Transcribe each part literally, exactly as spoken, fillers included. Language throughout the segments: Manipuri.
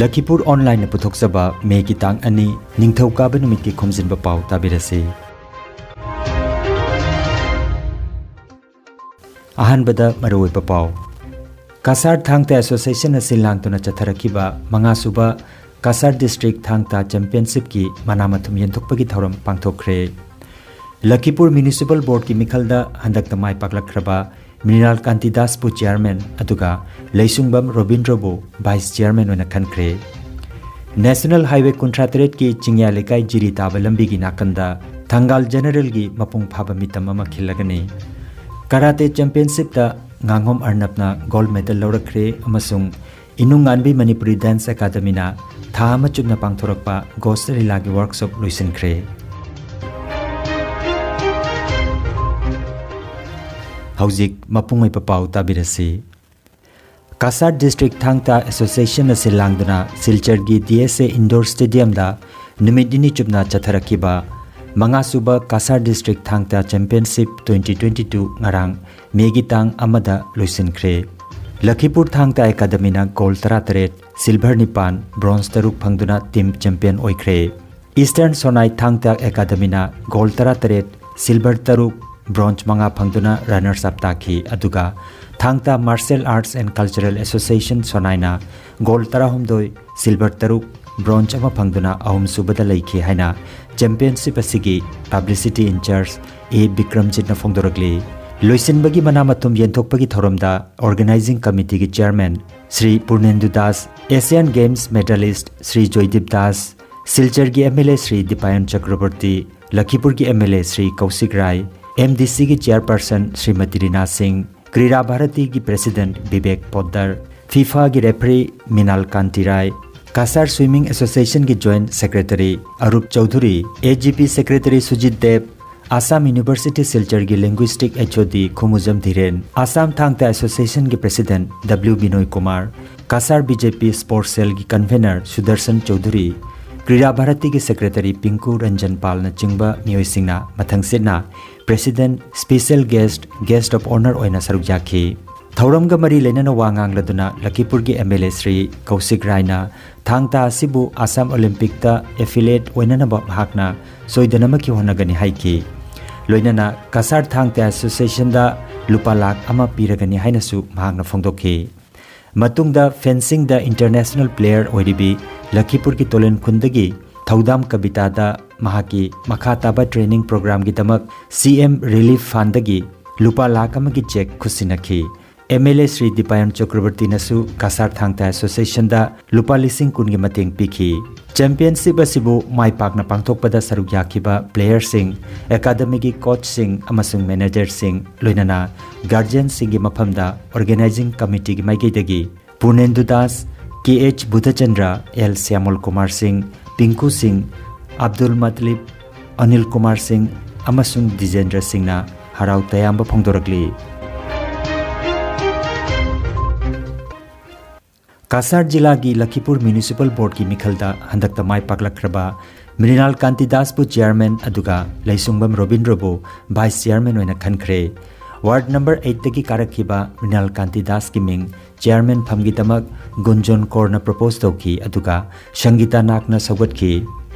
ꯂꯈꯤꯄꯨꯔ ꯑꯣꯟꯂꯥꯏꯟꯅ ꯄꯨꯊꯣꯛꯆꯕ ꯃꯦꯒꯤ ꯇꯥꯡ ꯑꯅꯤ, ꯅꯤꯡꯊꯧꯀꯥꯕ ꯅꯨꯃꯤꯠꯀꯤ ꯈꯣꯝꯖꯤꯟꯕ ꯄꯥꯎ ꯇꯥꯕꯤꯔꯁꯤ꯫ ꯑꯍꯥꯟꯕꯗ ꯃꯔꯨꯑꯣꯏꯕ ꯄꯥꯎ꯫ ꯀꯁꯥꯔ ꯊꯥꯡ ꯇꯥ ꯑꯦꯁꯣꯁꯤꯌꯦꯁꯟꯅ ꯁꯤꯜ ꯂꯥꯡꯗꯨꯅ ꯆꯠꯊꯔꯛꯈꯤꯕ ꯃꯉꯥꯁꯨꯕ ꯀꯁꯥꯔ ꯗꯤꯁꯇ꯭ꯔꯤꯛ ꯊꯥꯡ ꯇꯥ ꯆꯦꯝꯄꯤꯌꯟꯁꯤꯞꯀꯤ ꯃꯅꯥ ꯃꯊꯨꯝ ꯌꯦꯟꯊꯣꯛꯄꯒꯤ ꯊꯧꯔꯝ ꯄꯥꯡꯊꯣꯛꯈ꯭ꯔꯦ꯫ ꯂꯈꯤꯄꯨꯔ ꯃ꯭ꯌꯨꯅꯤꯁꯤꯄꯥꯜ ꯕꯣꯔꯗꯀꯤ ꯃꯤꯈꯜꯗ ꯍꯟꯗꯛꯇ ꯃꯥꯏ ꯄꯥꯛꯂꯛꯈ꯭ꯔꯕ ꯃ꯭ꯔꯤꯅꯥꯜ ꯀꯥꯟꯇꯤꯗꯥꯁꯄꯨ ꯆꯤꯌꯥꯔꯃꯦꯟ ꯑꯗꯨꯒ ꯂꯩꯁꯨꯡꯕꯝ ꯔꯣꯕꯤꯟꯗ꯭ꯔꯕꯨ ꯚꯥꯏꯁ ꯆꯤꯌꯥꯔꯃꯦꯟ ꯑꯣꯏꯅ ꯈꯟꯈ꯭ꯔꯦ꯫ ꯅꯦꯁꯅꯦꯜ ꯍꯥꯏꯋꯦ ꯀꯨꯟꯊ꯭ꯔꯥ ꯇꯔꯦꯠꯀꯤ ꯆꯤꯡꯌꯥ ꯂꯩꯀꯥꯏ ꯖꯤꯔꯤ ꯇꯥꯕ ꯂꯝꯕꯤꯒꯤ ꯅꯥꯀꯟꯗ ꯊꯪꯒꯥꯜ ꯖꯦꯅꯔꯦꯜꯒꯤ ꯃꯄꯨꯡ ꯐꯥꯕ ꯃꯤꯇꯝ ꯑꯃ ꯈꯤꯜꯂꯒꯅꯤ꯫ ꯀꯔꯥꯇꯦ ꯆꯦꯝꯄꯤꯌꯟꯁꯤꯞꯇ ꯉꯥꯉꯣꯝ ꯑꯔꯅꯕꯅ ꯒꯣꯜꯗ ꯃꯦꯗꯜ ꯂꯧꯔꯛꯈ꯭ꯔꯦ ꯑꯃꯁꯨꯡ ꯏꯅꯨꯡꯉꯥꯟꯕꯤ ꯃꯅꯤꯄꯨꯔꯤ ꯗꯥꯟꯁ ꯑꯦꯀꯥꯗꯃꯤꯅ ꯊꯥ ꯑꯃ ꯆꯨꯞꯅ ꯄꯥꯡꯊꯣꯔꯛꯄ ꯒꯣꯁ ꯂꯤꯂꯥꯒꯤ ꯋꯥꯔꯛꯁꯣꯞ ꯂꯣꯏꯁꯤꯟꯈ꯭ꯔꯦ꯫ ꯍꯧꯖꯤꯛ ꯃꯄꯨꯡ ꯑꯣꯏꯕ ꯄꯥꯎ ꯇꯥꯕꯤꯔꯁꯤ꯫ ꯀꯁꯥꯔ ꯗꯤꯁꯇ꯭ꯔꯤꯛ ꯊꯥꯡ ꯇꯥ ꯑꯦꯁꯣꯁꯤꯌꯦꯁꯟꯅ ꯁꯤꯜ ꯂꯥꯡꯗꯨꯅ ꯁꯤꯜꯆꯔꯒꯤ ꯗꯤ ꯑꯦꯁ ꯑꯦ ꯏꯟꯗꯣꯔ ꯁ꯭ꯇꯦꯗꯤꯌꯝꯗ ꯅꯨꯃꯤꯠ ꯅꯤꯅꯤ ꯆꯨꯞꯅ ꯆꯠꯊꯔꯛꯈꯤꯕ ꯃꯉꯥꯁꯨꯕ ꯀꯁꯥꯔ ꯗꯤꯁꯇ꯭ꯔꯤꯛ ꯊꯥꯡ ꯇꯥ ꯆꯦꯝꯄꯤꯌꯟꯁꯤꯞ ꯇ꯭ꯋꯦꯟꯇꯤ ꯇ꯭ꯋꯦꯟꯇꯤ ꯇꯨ ꯉꯔꯥꯡ ꯃꯦꯒꯤ ꯇꯥꯡ ꯑꯃꯗ ꯂꯣꯏꯁꯤꯟꯈ꯭ꯔꯦ꯫ ꯂꯈꯤꯄꯨꯔ ꯊꯥꯡ ꯇꯥ ꯑꯦꯀꯥꯗꯃꯤꯅ ꯒꯣꯜ ꯇꯔꯥꯇꯔꯦꯠ, ꯁꯤꯜꯚꯔ ꯅꯤꯄꯥꯟ, ꯕ꯭ꯔꯣꯟꯖ ꯇꯔꯨꯛ ꯐꯪꯗꯨꯅ ꯇꯤꯝ ꯆꯦꯝꯄꯤꯌꯟ ꯑꯣꯏꯈ꯭ꯔꯦ꯫ ꯏꯁꯇꯔꯟ ꯁꯣꯅꯥꯏ ꯊꯥꯡ ꯇꯥ ꯑꯦꯀꯥꯗꯃꯤꯅ ꯒꯣꯜ ꯇꯔꯥꯇꯔꯦꯠ, ꯁꯤꯜꯚꯔ ꯇꯔꯨꯛ, ꯕ꯭ꯔꯣꯟꯖ ꯃꯉꯥ ꯐꯪꯗꯨꯅ ꯔꯅꯔꯁ ꯑꯞ ꯇꯥꯈꯤ꯫ ꯑꯗꯨꯒ Thang Ta martial arts and cultural association ꯁꯣꯅꯥꯏꯅ ꯒꯣꯜ ꯇꯔꯥꯍꯨꯝꯗꯣꯏ, ꯁꯤꯜꯚꯔ ꯇꯔꯨꯛ, ꯕ꯭ꯔꯣꯟꯖ ꯑꯃ ꯐꯪꯗꯨꯅ ꯑꯍꯨꯝꯁꯨꯕꯗ ꯂꯩꯈꯤ ꯍꯥꯏꯅ ꯆꯦꯝꯄꯤꯌꯟꯁꯤꯞ ꯑꯁꯤꯒꯤ ꯄꯕ꯭ꯂꯤꯁꯤꯇꯤ ꯏꯟꯆꯥꯔꯖ ꯑꯦ ꯕꯤꯀ꯭ꯔꯝꯖꯤꯠꯅ ꯐꯣꯡꯗꯣꯔꯛꯂꯤ꯫ ꯂꯣꯏꯁꯤꯟꯕꯒꯤ ꯃꯅꯥ ꯃꯊꯨꯝ ꯌꯦꯟꯊꯣꯛꯄꯒꯤ ꯊꯧꯔꯝꯗ ꯑꯣꯔꯒꯅꯥꯏꯖꯤꯡ ꯀꯃꯤꯇꯤꯒꯤ chairman Shri Purnendu Das, Asian games medalist Shri Joydeep Das, ꯁꯤꯜꯆꯔꯒꯤ M L A Shri Dipayan Chakraborty, ꯂꯈꯤꯄꯨꯔꯒꯤ M L A Shri Kaushik Rai, M D ꯁꯤꯒꯤ ꯆꯤꯌꯔꯄꯔꯁꯟ ꯁ꯭ꯔꯤꯃꯇꯤ ꯔꯤꯅꯥ ꯁꯤꯡ, ꯀ꯭ꯔꯤꯔꯥ ꯚꯥꯔꯇꯤꯒꯤ ꯄ꯭ꯔꯦꯁꯤꯗꯦꯟꯠ ꯕꯤꯕꯦꯛ ꯄꯣꯗ꯭ꯗꯔ, ꯐꯤꯐꯥꯒꯤ ꯔꯦꯐꯔꯤ ꯃꯤꯅꯥꯜ ꯀꯥꯟꯇꯤ ꯔꯥꯏ, ꯀꯁꯥꯔ ꯁ꯭ꯋꯤꯃꯤꯡ ꯑꯦꯁꯣꯁꯤꯌꯦꯁꯟꯒꯤ joint secretary Arup Chowdhury, A G P secretary Sujit Deb, Assam university ꯁꯤꯜꯆꯔꯒꯤ linguistic H O D Khumujam Dhiren, Assam ꯊꯥꯡ ꯇꯥ ꯑꯦꯁꯣꯁꯤꯌꯦꯁꯟꯒꯤ president W Binoy Kumar, Cachar B J P sports ꯁꯦꯜꯒꯤ ꯀꯟꯚꯦꯅꯔ ꯁꯨꯗꯔꯁꯟ ꯆꯧꯙꯨꯔꯤ, ꯀ꯭ꯔꯤꯔꯥ ꯚꯥꯔꯇꯤꯒꯤ ꯁꯦꯀ꯭ꯔꯦꯇꯔꯤ ꯄꯤꯡꯀꯨ ꯔꯟꯖꯟ ꯄꯥꯜꯅꯆꯤꯡꯕ ꯃꯤꯑꯣꯏꯁꯤꯡꯅ ꯃꯊꯪꯁꯤꯠꯅ president, special guest, guest of honour ꯑꯣꯏꯅ ꯁꯔꯨꯛ ꯌꯥꯈꯤ꯫ ꯊꯧꯔꯝꯒ ꯃꯔꯤ ꯂꯩꯅꯅ ꯋꯥ ꯉꯥꯡꯂꯗꯨꯅ ꯂꯈꯤꯄꯨꯔꯒꯤ M L A Shri Kaushik ꯔꯥꯏꯅ ꯊꯥꯡ ꯇꯥ ꯑꯁꯤꯕꯨ ꯑꯁꯥꯝ ꯑꯣꯂꯤꯝꯄꯤꯛꯇ affiliate ꯑꯣꯏꯅꯅꯕ ꯃꯍꯥꯛꯅ ꯁꯣꯏꯗꯅꯃꯛꯀꯤ ꯍꯣꯠꯅꯒꯅꯤ ꯍꯥꯏꯈꯤ꯫ ꯂꯣꯏꯅꯅ ꯀꯁꯥꯔ ꯊꯥꯡ ꯇꯥ ꯑꯦꯁꯣꯁꯤꯌꯦꯁꯟꯗ ꯂꯨꯄꯥ ꯂꯥꯈ ꯑꯃ ꯄꯤꯔꯒꯅꯤ ꯍꯥꯏꯅꯁꯨ ꯃꯍꯥꯛꯅ ꯐꯣꯡꯗꯣꯛꯈꯤ꯫ ꯃꯇꯨꯡꯗ ꯐꯦꯟꯁꯤꯡꯗ ꯏꯟꯇꯔꯅꯦꯁꯅꯦꯜ ꯄ꯭ꯂꯦꯌꯔ ꯑꯣꯏꯔꯤꯕꯤ ꯂꯈꯤꯄꯨꯔꯒꯤ ꯇꯣꯂꯦꯟ ꯈꯨꯟꯗꯒꯤ ꯊꯧꯗꯥꯝ ꯀꯕꯤꯇꯥꯗ ꯃꯍꯥꯛꯀꯤ ꯃꯈꯥ ꯇꯥꯕ ꯇ꯭ꯔꯦꯅꯤꯡ ꯄ꯭ꯔꯣꯒ꯭ꯔꯥꯝꯒꯤꯗꯃꯛ ꯁꯤ ꯑꯦꯝ ꯔꯤꯂꯤꯐ ꯐꯟꯗꯒꯤ ꯂꯨꯄꯥ ꯂꯥꯈ ꯑꯃꯒꯤ ꯆꯦꯛ ꯈꯨꯠꯁꯤꯟꯅꯈꯤ꯫ M L A Shri Dipayan ꯆꯀ꯭ꯔꯕꯔꯇꯤꯅꯁꯨ ꯀꯁꯥꯔ ꯊꯥꯡ ꯇꯥ ꯑꯦꯁꯣꯁꯤꯌꯦꯁꯟꯗ ꯂꯨꯄꯥ ꯂꯤꯁꯤꯡ ꯀꯨꯟꯒꯤ ꯃꯇꯦꯡ ꯄꯤꯈꯤ꯫ ꯆꯦꯝꯄꯤꯌꯟꯁꯤꯞ ꯑꯁꯤꯕꯨ ꯃꯥꯏ ꯄꯥꯛꯅ ꯄꯥꯡꯊꯣꯛꯄꯗ ꯁꯔꯨꯛ ꯌꯥꯈꯤꯕ ꯄ꯭ꯂꯦꯌꯔꯁꯤꯡ, ꯑꯦꯀꯥꯗꯃꯤꯒꯤ ꯀꯣꯆꯁꯤꯡ ꯑꯃꯁꯨꯡ ꯃꯦꯅꯦꯖꯔꯁꯤꯡ, ꯂꯣꯏꯅꯅ ꯒꯥꯔꯖꯤꯌꯟꯁꯤꯡꯒꯤ ꯃꯐꯝꯗ ꯑꯣꯔꯒꯅꯥꯏꯖꯤꯡ ꯀꯃꯤꯇꯤꯒꯤ ꯃꯥꯏꯀꯩꯗꯒꯤ ꯄꯨꯔꯅꯦꯟꯗꯨ ꯗꯥꯁ, ꯀꯦ ꯑꯩꯆ ꯕꯨꯙꯆꯟꯗ꯭ꯔ, ꯑꯦꯜ ꯁ꯭ꯌꯥꯃꯣꯜ ꯀꯨꯃꯥꯔ ꯁꯤꯡ, ꯄꯤꯡꯀꯨ ꯁꯤꯡ, ꯑꯕꯗꯨꯜ ꯃꯇꯂꯤꯕ, ꯑꯅꯤꯜ ꯀꯨꯃꯥꯔ ꯁꯤꯡ ꯑꯃꯁꯨꯡ ꯗꯤꯖꯦꯟꯗ꯭ꯔ ꯁꯤꯡꯅ ꯍꯔꯥꯎ ꯇꯌꯥꯝꯕ ꯐꯣꯡꯗꯣꯔꯛꯂꯤ꯫ ꯀꯁꯥꯔ ꯖꯤꯂꯥꯒꯤ ꯂꯈꯤꯄꯨꯔ ꯃ꯭ꯌꯨꯅꯤꯁꯤꯄꯥꯜ ꯕꯣꯔꯗꯀꯤ ꯃꯤꯈꯜꯗ ꯍꯟꯗꯛꯇ ꯃꯥꯏ ꯄꯥꯛꯂꯛꯈ꯭ꯔꯕ ꯃ꯭ꯔꯤꯅꯥꯜ ꯀꯥꯟꯇꯤ ꯗꯥꯁꯄꯨ ꯆꯤꯌꯥꯔꯃꯦꯟ ꯑꯗꯨꯒ ꯂꯩꯁꯨꯡꯕꯝ ꯔꯣꯕꯤꯟꯗ꯭ꯔꯕꯨ ꯚꯥꯏꯁ ꯆꯤꯌꯥꯔꯃꯦꯟ ꯑꯣꯏꯅ ꯈꯟꯈ꯭ꯔꯦ꯫ ꯋꯥꯔꯗ ꯅꯝꯕꯔ ꯑꯩꯠꯇꯒꯤ ꯀꯥꯔꯛꯈꯤꯕ ꯃ꯭ꯔꯤꯅꯥꯜ ꯀꯥꯟꯇꯤ ꯗꯥꯁꯀꯤ ꯃꯤꯡ ꯆꯤꯌꯥꯔꯃꯦꯟ ꯐꯝꯒꯤꯗꯃꯛ ꯒꯨꯟꯖꯣꯟ ꯀꯣꯔꯅ ꯄ꯭ꯔꯣꯄꯣꯁ ꯇꯧꯈꯤ, ꯑꯗꯨꯒ ꯁꯪꯒꯤꯇꯥ ꯅꯥꯒꯅ ꯁꯧꯒꯠꯈꯤ꯫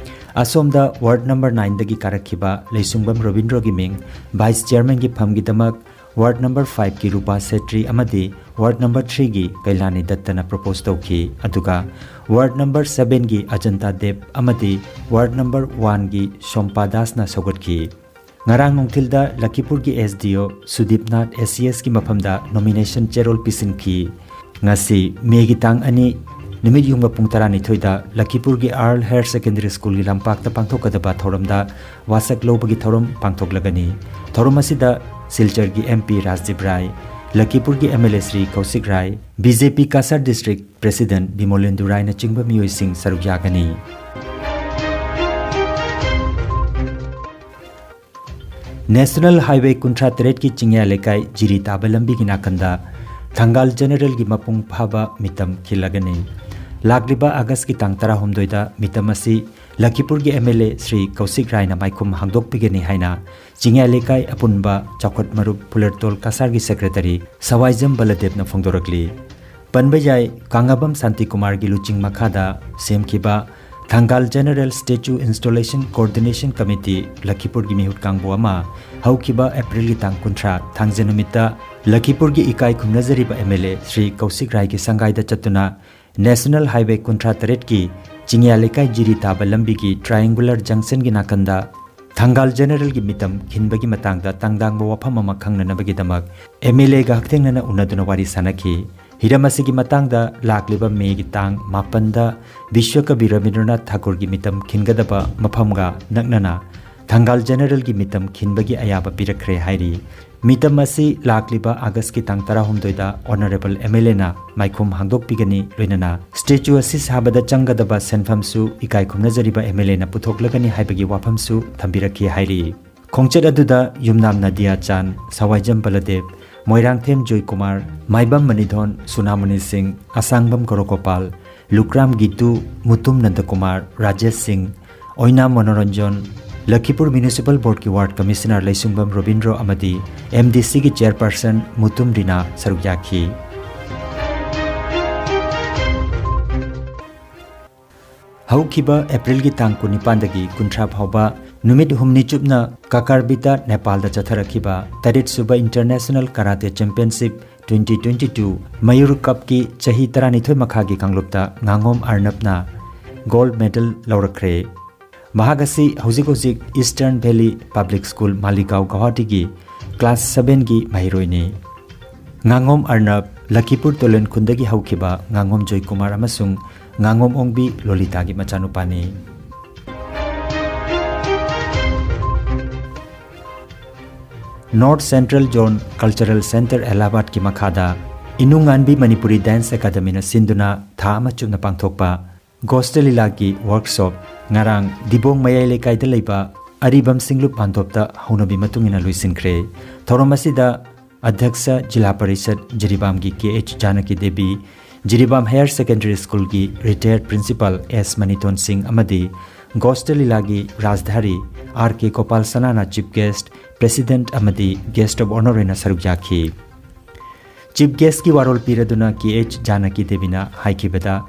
ꯑꯁꯣꯝꯗ ꯋꯥꯔꯗ ꯅꯝꯕꯔ ꯅꯥꯏꯟꯗꯒꯤ ꯀꯥꯔꯛꯈꯤꯕ ꯂꯩꯁꯨꯡꯕꯝ ꯔꯣꯕꯤꯟꯗ꯭ꯔꯣꯒꯤ ꯃꯤꯡ ꯚꯥꯏꯁ ꯆꯤꯌꯥꯔꯃꯦꯟꯒꯤ ꯐꯝꯒꯤꯗꯃꯛ ꯋꯥꯔꯗ ꯅꯝꯕꯔ ꯐꯥꯏꯚꯀꯤ ꯔꯨꯄꯥ ꯁꯦꯇ꯭ꯔꯤ ꯑꯃꯗꯤ ꯋꯥꯔꯗ ꯅꯝꯕꯔ ꯊ꯭ꯔꯤꯒꯤ ꯀꯩꯂꯥꯅꯤ ꯗꯠꯇꯅ ꯄ꯭ꯔꯣꯄꯣꯁ ꯇꯧꯈꯤ, ꯑꯗꯨꯒ ꯋꯥꯔꯗ ꯅꯝꯕꯔ ꯁꯚꯦꯟꯒꯤ ꯑꯖꯟꯇꯥ ꯗꯦꯕ ꯑꯃꯗꯤ ꯋꯥꯔꯗ ꯅꯝꯕꯔ ꯋꯥꯟꯒꯤ ꯁꯣꯝꯄꯥ ꯗꯥꯁꯅ ꯁꯧꯒꯠꯈꯤ꯫ ꯉꯔꯥꯡ ꯅꯨꯡꯊꯤꯜꯗ ꯂꯈꯤꯄꯨꯔꯒꯤ ꯑꯦꯁ ꯗꯤ ꯑꯣ ꯁꯨꯗꯤꯞꯅꯥꯊ ꯑꯦꯁ ꯁꯤ ꯑꯦꯁꯀꯤ ꯃꯐꯝꯗ ꯅꯣꯃꯤꯅꯦꯁꯟ ꯆꯦꯔꯣꯜ ꯄꯤꯁꯤꯟꯈꯤ꯫ ꯉꯁꯤ ꯃꯦꯒꯤ ꯇꯥꯡ ꯑꯅꯤ, ꯅꯨꯃꯤꯠ ꯌꯨꯡꯕ ꯄꯨꯡ ꯇꯔꯥꯅꯤꯊꯣꯏꯗ ꯂꯈꯤꯄꯨꯔꯒꯤ ꯑꯥꯔꯜ ꯍꯥꯌꯔ ꯁꯦꯀꯦꯟꯗꯔꯤ ꯁ꯭ꯀꯨꯜꯒꯤ ꯂꯝꯄꯥꯛꯇ ꯄꯥꯡꯊꯣꯛꯀꯗꯕ ꯊꯧꯔꯝꯗ ꯋꯥꯁꯛ ꯂꯧꯕꯒꯤ ꯊꯧꯔꯝ ꯄꯥꯡꯊꯣꯛꯂꯒꯅꯤ꯫ ꯊꯧꯔꯝ ꯑꯁꯤꯗ ꯁꯤꯜꯆꯔꯒꯤ ꯑꯦꯝ ꯄꯤ ꯔꯥꯖꯗꯤꯞ ꯔꯥꯏ, ꯂꯈꯤꯄꯨꯔꯒꯤ M L A Shri Kaushik Rai, B J P Cachar district president Bimolendu ꯔꯥꯏꯅꯆꯤꯡꯕ ꯃꯤꯑꯣꯏꯁꯤꯡ ꯁꯔꯨꯛ ꯌꯥꯒꯅꯤ꯫ ꯅꯦꯁꯅꯦꯜ ꯍꯥꯏꯋꯦ ꯀꯨꯟꯊ꯭ꯔꯥ ꯇꯔꯦꯠꯀꯤ ꯆꯤꯡꯌꯥ ꯂꯩꯀꯥꯏ ꯖꯤꯔꯤ ꯇꯥꯕ ꯂꯝꯕꯤꯒꯤ ꯅꯥꯀꯟꯗ ꯊꯪꯒꯥꯜ ꯖꯦꯅꯦꯔꯦꯜꯒꯤ ꯃꯄꯨꯡ ꯐꯥꯕ ꯃꯤꯇꯝ ꯈꯤꯜꯂꯒꯅꯤ꯫ ꯂꯥꯛꯂꯤꯕ ꯑꯥꯒꯁꯀꯤ ꯇꯥꯡ ꯇꯔꯥꯍꯨꯝꯗꯣꯏꯗ ꯃꯤꯇꯝ ꯑꯁꯤ ꯂꯈꯤꯄꯨꯔꯒꯤ M L A Shri Kaushik ꯔꯥꯏꯅ ꯃꯥꯏꯈꯨꯝ ꯍꯥꯡꯗꯣꯛꯄꯤꯒꯅꯤ ꯍꯥꯏꯅ ꯆꯤꯡꯌꯥ ꯂꯩꯀꯥꯏ ꯑꯄꯨꯟꯕ ꯆꯥꯎꯈꯠ ꯃꯔꯨꯞ ꯐꯨꯂꯔꯇꯣꯜ ꯀꯁꯥꯔꯒꯤ ꯁꯦꯀ꯭ꯔꯦꯇꯔꯤ ꯁꯋꯥꯏꯖꯝ ꯕꯂꯗꯦꯕꯅ ꯐꯣꯡꯗꯣꯔꯛꯂꯤ꯫ ꯄꯟꯕ ꯌꯥꯏ, ꯀꯥꯡꯉꯥꯕꯝ ꯁꯥꯟꯇꯤꯀꯨꯃꯥꯔꯒꯤ ꯂꯨꯆꯤꯡ ꯃꯈꯥꯗ ꯁꯦꯝꯈꯤꯕ ꯊꯪꯒꯥꯜ general statue installation coordination committee ꯂꯈꯤꯄꯨꯔꯒꯤ ꯃꯤꯍꯨꯠ ꯀꯥꯡꯕꯨ ꯑꯃ ꯍꯧꯈꯤꯕ ꯑꯦꯄ꯭ꯔꯤꯜꯒꯤ ꯇꯥꯡ ꯀꯨꯟꯊ꯭ꯔꯥ ꯊꯥꯡꯖ ꯅꯨꯃꯤꯠꯇ ꯂꯈꯤꯄꯨꯔꯒꯤ ꯏꯀꯥꯏ ꯈꯨꯝꯅꯖꯔꯤꯕ ꯑꯦꯝ ꯑꯦꯜ ꯑꯦ ꯁ꯭ꯔꯤ ꯀꯧꯁꯤꯛ ꯔꯥꯏꯒꯤ ꯁꯪꯒꯥꯏꯗ ꯆꯠꯇꯨꯅ ꯅꯦꯁꯅꯦꯜ ꯍꯥꯏꯋꯦ ꯀꯨꯟꯊ꯭ꯔꯥ ꯇꯔꯦꯠꯀꯤ ꯆꯤꯡꯌꯥ ꯂꯩꯀꯥꯏ ꯖꯤꯔꯤ ꯇꯥꯕ ꯂꯝꯕꯤꯒꯤ ꯇ꯭ꯔꯥꯏꯌꯦꯡꯒꯨꯂꯔ ꯖꯪꯁꯟꯒꯤ ꯅꯥꯀꯟꯗ ꯊꯪꯒꯥꯜ ꯖꯦꯅꯔꯦꯜꯒꯤ ꯃꯤꯇꯝ ꯈꯤꯟꯕꯒꯤ ꯃꯇꯥꯡꯗ ꯇꯥꯡꯗꯥꯡꯕ ꯋꯥꯐꯝ ꯑꯃ ꯈꯪꯅꯅꯕꯒꯤꯗꯃꯛ ꯑꯦꯝ ꯑꯦꯜ ꯑꯦꯒ ꯍꯛꯊꯦꯡꯅꯅ ꯎꯅꯗꯨꯅ ꯋꯥꯔꯤ ꯁꯥꯅꯈꯤ꯫ ꯍꯤꯔꯝ ꯑꯁꯤꯒꯤ ꯃꯇꯥꯡꯗ ꯂꯥꯛꯂꯤꯕ ꯃꯦꯒꯤ ꯇꯥꯡ ꯃꯥꯄꯟꯗ ꯕꯤꯁ꯭ꯋꯀꯕꯤ ꯔꯕꯤꯟꯗ꯭ꯔꯅꯥꯊ ꯊꯥꯀꯨꯔꯒꯤ ꯃꯤꯇꯝ ꯈꯤꯟꯒꯗꯕ ꯃꯐꯝꯒ ꯅꯛꯅꯅ ꯊꯪꯒꯥꯜ ꯖꯦꯅꯔꯦꯜꯒꯤ ꯃꯤꯇꯝ ꯈꯤꯟꯕꯒꯤ ꯑꯌꯥꯕ ꯄꯤꯔꯛꯈ꯭ꯔꯦ ꯍꯥꯏꯔꯤ꯫ ꯃꯤꯇꯝ ꯑꯁꯤ ꯂꯥꯛꯂꯤꯕ ꯑꯥꯒꯁꯀꯤ ꯇꯥꯡ ꯇꯔꯥꯍꯨꯝꯗꯣꯏꯗ ꯑꯣꯅꯔꯦꯕꯜ ꯑꯦꯝ ꯑꯦꯜ ꯑꯦꯅ ꯃꯥꯏꯈꯨꯝ ꯍꯥꯡꯗꯣꯛꯄꯤꯒꯅꯤ, ꯂꯣꯏꯅꯅ ꯁ꯭ꯇꯦꯆꯨ ꯑꯁꯤ ꯁꯥꯕꯗ ꯆꯪꯒꯗꯕ ꯁꯦꯟꯐꯝꯁꯨ ꯏꯀꯥꯏ ꯈꯨꯝꯅꯖꯔꯤꯕ ꯑꯦꯝ ꯑꯦꯜ ꯑꯦꯅ ꯄꯨꯊꯣꯛꯂꯒꯅꯤ ꯍꯥꯏꯕꯒꯤ ꯋꯥꯐꯝꯁꯨ ꯊꯝꯕꯤꯔꯛꯈꯤ ꯍꯥꯏꯔꯤ꯫ ꯈꯣꯡꯆꯠ ꯑꯗꯨꯗ ꯌꯨꯝꯅꯥꯝ ꯅꯗꯤꯌꯥ ꯆꯥꯟ, ꯁꯋꯥꯏꯖꯝ ꯕꯂꯗꯦꯕ, ꯃꯣꯏꯔꯥꯡꯊꯦꯝ ꯖꯣꯏꯀꯨꯃꯥꯔ, ꯃꯥꯏꯕꯝ ꯃꯅꯤꯊꯣꯟ, ꯁꯨꯅꯥꯃꯅꯤ ꯁꯤꯡ, ꯑꯁꯥꯡꯕꯝ ꯀꯣꯔꯣꯀꯣꯄꯥꯜ, ꯂꯨꯀ꯭ꯔꯥꯝ ꯒꯤꯇꯨ, ꯃꯨꯇꯨꯝ ꯅꯟꯗꯀꯨꯃꯥꯔ, ꯔꯥꯖꯦꯁ ꯁꯤꯡ, ꯑꯣꯏꯅꯥꯝ ꯃꯅꯣꯔꯟꯖꯟ, ꯂꯈꯤꯄꯨꯔ ꯃ꯭ꯌꯨꯅꯤꯁꯤꯄꯥꯜ ꯕꯣꯔꯗꯀꯤ ꯋꯥꯔꯗ ꯀꯃꯤꯁꯅꯔ ꯂꯩꯁꯨꯡꯕꯝ ꯔꯣꯕꯤꯟꯗ꯭ꯔꯣ ꯑꯃꯗꯤ ꯑꯦꯝ ꯗꯤ ꯁꯤꯒꯤ ꯆꯦꯌꯔꯄꯔꯁꯟ ꯃꯨꯇꯨꯝ ꯔꯤꯅꯥ ꯁꯔꯨꯛ ꯌꯥꯈꯤ꯫ ꯍꯧꯈꯤꯕ ꯑꯦꯄ꯭ꯔꯤꯜꯒꯤ ꯇꯥꯡ ꯀꯨꯟꯅꯤꯄꯥꯟꯗꯒꯤ ꯀꯨꯟꯊ꯭ꯔꯥ ꯐꯥꯎꯕ ꯅꯨꯃꯤꯠ ꯍꯨꯝꯅꯤ ꯆꯨꯞꯅ ꯀꯀꯥꯔꯕꯤꯇꯥ ꯅꯦꯄꯥꯜꯗ ꯆꯠꯊꯔꯛꯈꯤꯕ ꯇꯔꯦꯠ ꯁꯨꯕ international karate championship twenty twenty two ꯃꯌꯨꯔ ꯀꯞꯀꯤ ꯆꯍꯤ ꯇꯔꯥꯅꯤꯊꯣꯏ ꯃꯈꯥꯒꯤ ꯀꯥꯡꯂꯨꯞꯇ ꯉꯥꯉꯣꯝ ꯑꯔꯅꯕꯅ ꯒꯣꯜꯗ ꯃꯦꯗꯜ ꯂꯧꯔꯛꯈ꯭ꯔꯦ꯫ ꯃꯍꯥꯛ ꯑꯁꯤ ꯍꯧꯖꯤꯛ ꯍꯧꯖꯤꯛ eastern valley public school Maligaon ꯒꯧꯍꯥꯇꯤꯒꯤ ꯀ꯭ꯂꯥꯁ ꯁꯚꯦꯟꯒꯤ ꯃꯍꯩꯔꯣꯏꯅꯤ꯫ ꯉꯥꯉꯣꯝ ꯑꯔꯅꯕ ꯂꯈꯤꯄꯨꯔ ꯇꯣꯂꯦꯟ ꯈꯨꯟꯗꯒꯤ ꯍꯧꯈꯤꯕ ꯉꯥꯉꯣꯝ ꯖꯣꯏꯀꯨꯃꯥꯔ ꯑꯃꯁꯨꯡ ꯉꯥꯉꯣꯝ ꯑꯣꯡꯕꯤ ꯂꯣꯂꯤꯇꯥꯒꯤ ꯃꯆꯥꯅꯨꯄꯥꯅꯤ꯫ North central zone cultural centre ꯑꯦꯂꯥꯍꯥꯕꯥꯗꯀꯤ ꯃꯈꯥꯗ ꯏꯅꯨꯡꯉꯥꯟꯕꯤ ꯃꯅꯤꯄꯨꯔꯤ ꯗꯥꯟꯁ ꯑꯦꯀꯥꯗꯃꯤꯅ ꯁꯤꯟꯗꯨꯅ ꯊꯥ ꯑꯃ ꯆꯨꯞꯅ ꯄꯥꯡꯊꯣꯛꯄ ꯒꯣꯁꯇ ꯂꯤꯂꯥꯒꯤ ꯋꯥꯔꯛꯁꯣꯞ ꯉꯔꯥꯡ ꯗꯤꯕꯣꯡ ꯃꯌꯥꯏ ꯂꯩꯀꯥꯏꯗ ꯂꯩꯕ ꯑꯔꯤꯕꯝ ꯁꯤꯡꯂꯨꯞ ꯃꯥꯟꯗꯣꯞꯇ ꯍꯧꯅꯕꯤ ꯃꯇꯨꯡ ꯏꯟꯅ ꯂꯣꯏꯁꯤꯟꯈ꯭ꯔꯦ꯫ ꯊꯧꯔꯝ ꯑꯁꯤꯗ ꯑꯗ꯭ꯌꯛꯁ ꯖꯤꯂꯥ ꯄꯔꯤꯁꯠ ꯖꯤꯔꯤꯕꯥꯝꯒꯤ K H Janaki Devi, Jiribam higher secondary ꯁ꯭ꯀꯨꯜꯒꯤ ꯔꯤꯇꯥꯌꯔꯗ ꯄ꯭ꯔꯤꯟꯁꯤꯄꯥꯜ ꯑꯦꯁ ꯃꯅꯤꯇꯣꯟ ꯁꯤꯡ ꯑꯃꯗꯤ ꯒꯣꯁꯇ ꯂꯤꯂꯥꯒꯤ ꯔꯥꯖꯙꯥꯔꯤ ꯑꯥꯔ ꯀꯦ ꯒꯣꯄꯥꯜ ꯁꯅꯥꯅ chief guest, president ꯑꯃꯗꯤ guest of honour ꯑꯣꯏꯅ ꯁꯔꯨꯛ ꯌꯥꯈꯤ꯫ Chief guestꯀꯤ ꯋꯥꯔꯣꯜ ꯄꯤꯔꯗꯨꯅ ꯀꯦ ꯑꯩꯆ ꯖꯥꯅꯀꯤ ꯗꯦꯕꯤꯅ ꯍꯥꯏꯈꯤꯕꯗ,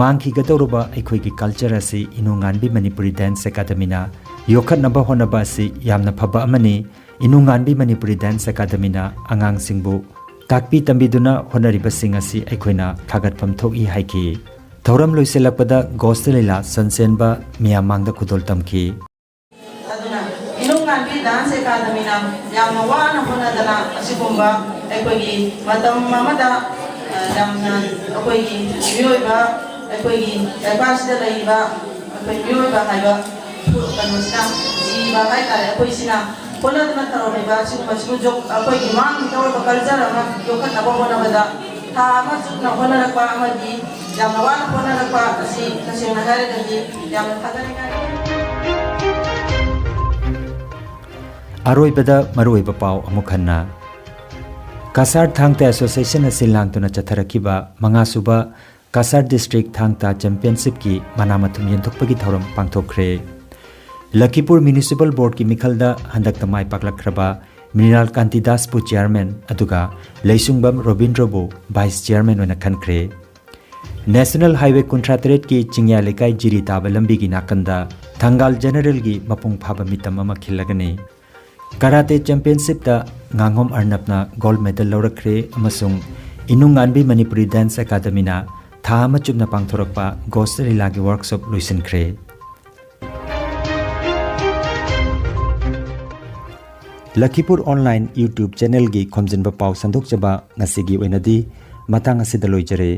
ꯃꯥꯡꯈꯤꯒꯗꯧꯔꯕ ꯑꯩꯈꯣꯏꯒꯤ culture ꯑꯁꯤ ꯏꯅꯨ ꯉꯥꯟꯕꯤ ꯃꯅꯤꯄꯨꯔꯤ Dance Academyꯅ ꯌꯣꯛꯈꯠꯅꯕ ꯍꯣꯠꯅꯕ ꯑꯁꯤ ꯌꯥꯝꯅ ꯐꯕ ꯑꯃꯅꯤ꯫ ꯏꯅꯨ ꯉꯥꯟꯕꯤ ꯃꯅꯤꯄꯨꯔꯤ Dance Academyꯅ ꯑꯉꯥꯡꯁꯤꯡꯕꯨ ꯇꯥꯛꯄꯤ ꯇꯝꯕꯤꯗꯨꯅ ꯍꯣꯠꯅꯔꯤꯕꯁꯤꯡ ꯑꯁꯤ ꯑꯩꯈꯣꯏꯅ ꯊꯥꯒꯠꯐꯝ ꯊꯣꯛꯏ ꯍꯥꯏꯈꯤ꯫ ꯊꯧꯔꯝ ꯂꯣꯏꯁꯤꯜꯂꯛꯄꯗ ꯒꯣꯁꯇ ꯂꯤꯂꯥ ꯁꯟꯁꯦꯟꯕ ꯃꯤꯌꯥꯝ ꯃꯥꯡꯗ ꯈꯨꯗꯣꯜ ꯇꯝꯈꯤ꯫ ꯑꯗꯨꯅ ꯏꯅꯨ ꯉꯥꯟꯕꯤ Dance Academyꯅ ꯌꯥꯝꯅ ꯋꯥꯅ ꯍꯣꯠꯅꯗꯅ ꯑꯁꯤꯒꯨꯝꯕ ꯑꯩꯈꯣꯏꯒꯤ ꯃꯇꯝ ꯑꯃꯗ, ꯑ, ꯌꯥꯝꯅ ꯑꯩꯈꯣꯏꯒꯤ ꯃꯤꯑꯣꯏꯕ, ꯑꯩꯈꯣꯏꯒꯤ ꯂꯩꯕꯥꯛꯁꯤꯗ ꯂꯩꯔꯤꯕ ꯑꯩꯈꯣꯏ ꯃꯤꯑꯣꯏꯕ ꯍꯥꯏꯕ ꯀꯩꯅꯣꯁꯤꯅ, ꯖꯤꯕ ꯍꯥꯏꯇꯥꯔꯦ, ꯑꯩꯈꯣꯏꯁꯤꯅ ꯍꯣꯠꯅꯗꯨꯅ ꯇꯧꯔꯝꯃꯤꯕ ꯑꯁꯤꯒꯨꯝꯕꯁꯤꯕꯨ ꯌꯣꯛ-, ꯑꯩꯈꯣꯏꯒꯤ ꯃꯥꯡꯈꯤꯗꯧꯔꯕ culture ꯑꯃ ꯌꯣꯛꯈꯠꯅꯕ ꯍꯣꯠꯅꯕꯗ ꯊꯥ ꯑꯃ ꯆꯨꯞꯅ ꯍꯣꯠꯅꯔꯛꯄ ꯑꯃꯗꯤ ꯌꯥꯝꯅ ꯋꯥꯅ ꯍꯣꯠꯅꯔꯛꯄ ꯑꯁꯤ ꯇꯁꯦꯡꯅ ꯍꯥꯏꯔꯒꯗꯤ ꯌꯥꯝꯅ ꯊꯥꯒꯠꯅꯤꯡꯉꯥꯏ꯫ ꯑꯔꯣꯏꯕꯗ ꯃꯔꯨꯑꯣꯏꯕ ꯄꯥꯎ ꯑꯃꯨꯛ ꯍꯟꯅ꯫ ꯀꯁꯥꯔ ꯊꯥꯡ ꯇꯥ Associationꯅ ꯁꯤꯜ ꯂꯥꯡꯗꯨꯅ ꯆꯠꯊꯔꯛꯈꯤꯕ ꯃꯉꯥꯁꯨꯕ ꯀꯁꯥꯔ District ꯊꯥꯡ ꯇꯥ Championshipꯀꯤ ꯃꯅꯥ ꯃꯊꯨꯝ ꯌꯦꯟꯊꯣꯛꯄꯒꯤ ꯊꯧꯔꯝ ꯄꯥꯡꯊꯣꯛꯈ꯭ꯔꯦ꯫ ꯂꯈꯤꯄꯨꯔ Municipal Boardꯀꯤ ꯃꯤꯈꯜꯗ ꯍꯟꯗꯛꯇ ꯃꯥꯏ ꯄꯥꯛꯂꯛꯈ꯭ꯔꯕ ꯃ꯭ꯔꯤꯅꯥꯜ ꯀꯥꯟꯇꯤꯗꯥꯁꯄꯨ chairman ꯑꯗꯨꯒ ꯂꯩꯁꯨꯡꯕꯝ ꯔꯣꯕꯤꯟꯗ꯭ꯔꯕꯨ vice chairman ꯑꯣꯏꯅ ꯈꯟꯈ꯭ꯔꯦ꯫ National Highway ꯀꯨꯟꯊ꯭ꯔꯥ ꯇꯔꯦꯠꯀꯤ ꯆꯤꯡꯌꯥ ꯂꯩꯀꯥꯏ ꯖꯤꯔꯤ ꯇꯥꯕ ꯂꯝꯕꯤꯒꯤ ꯅꯥꯀꯟꯗ ꯊꯪꯒꯥꯜ Generalꯒꯤ ꯃꯄꯨꯡ ꯐꯥꯕ ꯃꯤꯇꯝ ꯑꯃ ꯈꯤꯜꯂꯒꯅꯤ꯫ Karate Championshipꯇ ꯉꯥꯉꯣꯝ ꯑꯔꯅꯕꯅ gold medal ꯂꯧꯔꯛꯈ꯭ꯔꯦ ꯑꯃꯁꯨꯡ ꯏꯅꯨꯡꯉꯥꯟꯕꯤ ꯃꯅꯤꯄꯨꯔꯤ Dance Academyꯅ ꯊꯥ ꯑꯃ ꯆꯨꯞꯅ ꯄꯥꯡꯊꯣꯔꯛꯄ ꯒꯣꯁ ꯂꯤꯂꯥꯒꯤ workshop ꯂꯣꯏꯁꯤꯟꯈ꯭ꯔꯦ꯫ ꯂꯈꯤꯄꯨꯔ Online YouTube channelꯒꯤ ꯈꯣꯝꯖꯤꯟꯕ ꯄꯥꯎ ꯁꯟꯗꯣꯛꯆꯕ ꯉꯁꯤꯒꯤ ꯑꯣꯏꯅꯗꯤ ꯃꯇꯥꯡ ꯑꯁꯤꯗ ꯂꯣꯏꯖꯔꯦ꯫